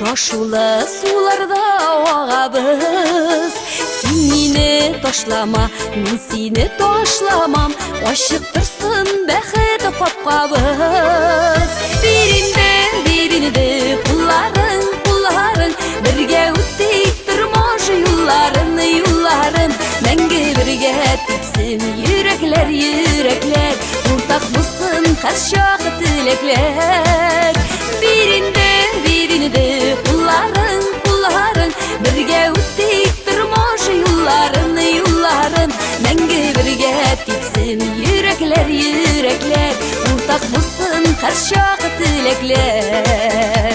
Ташулы суларда агабыз. Син мине ташлама, мин сине ташламам. Ачык торсын бәхет капкабыз. Бир инде, бир инде кулларың, кулларың. Бергә үтик тормыш юлларын, юлларын. Мәңге бергә типсен йөрәкләр, йөрәкләр. Уртак булсын һәрчак теләкләр. Бир инде, бир инде кулларың, кулларың. Бергә үтик тормыш юлларын, юлларын. Мәңге бергә типсен йөрәкләр, йөрәкләр. Уртак булсын һәрчак теләкләр.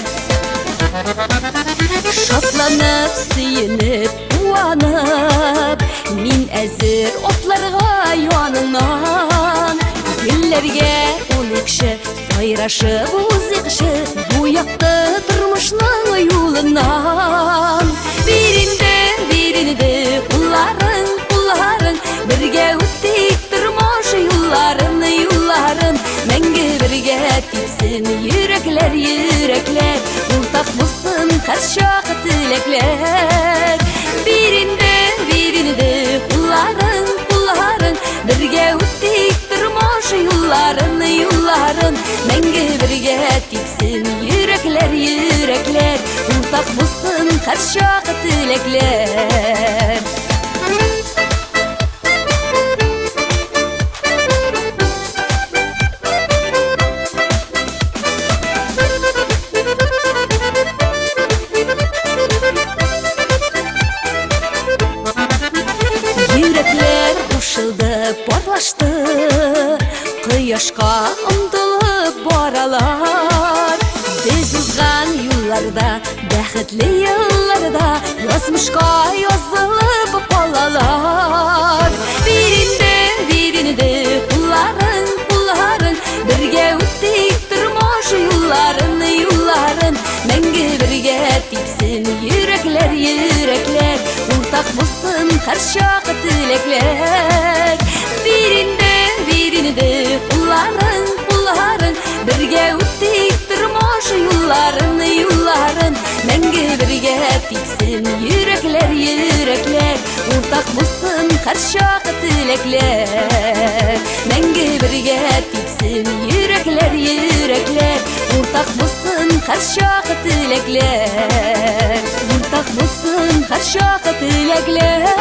Шатланып, сөенеп, куанып, мин әзер атларга яныңнан. Гөлләргә куникчы, сайрашып узыйкчы бу якты тормышның юлыннан. Бир инде, бир инде кулларың, кулларың, бергә үтик тормыш юлларын, юлларын. Мәңге бергә типсен йөрәкләр, йөрәкләр. Уртак булсын һәрчак теләкләр. Бир инде, бир инде кулларың, кулларың. Бергә үтик тормыш юлларын, юлларын. Мәңге бергә типсен йөрәкләр, йөрәкләр. Уртак булсын һәрчак теләкләр. Йөрәкләр кушылды, парлашты, кояшка омтылып баралар. Без узган юлларда, бәхетле елларда язмышка язылып калалар. Бир инде, бир инде кулларың, кулларың, бергә үтик тормыш юлларын, юлларын. Мәңге бергә типсен йөрәкләр, йөрәкләр. Уртак булсын һәрчак теләкләр. Бир инде, бир инде кулларың, кулларың. Бергә үтик тормыш юлларын, юлларын. Мәңге бергә типсен йөрәкләр, йөрәкләр. Уртак булсын һәрчак теләкләр. Мәңге бергә типсен йөрәкләр, йөрәкләр. Уртак булсын һәрчак теләкләр. Уртак булсын һәрчак теләкләр.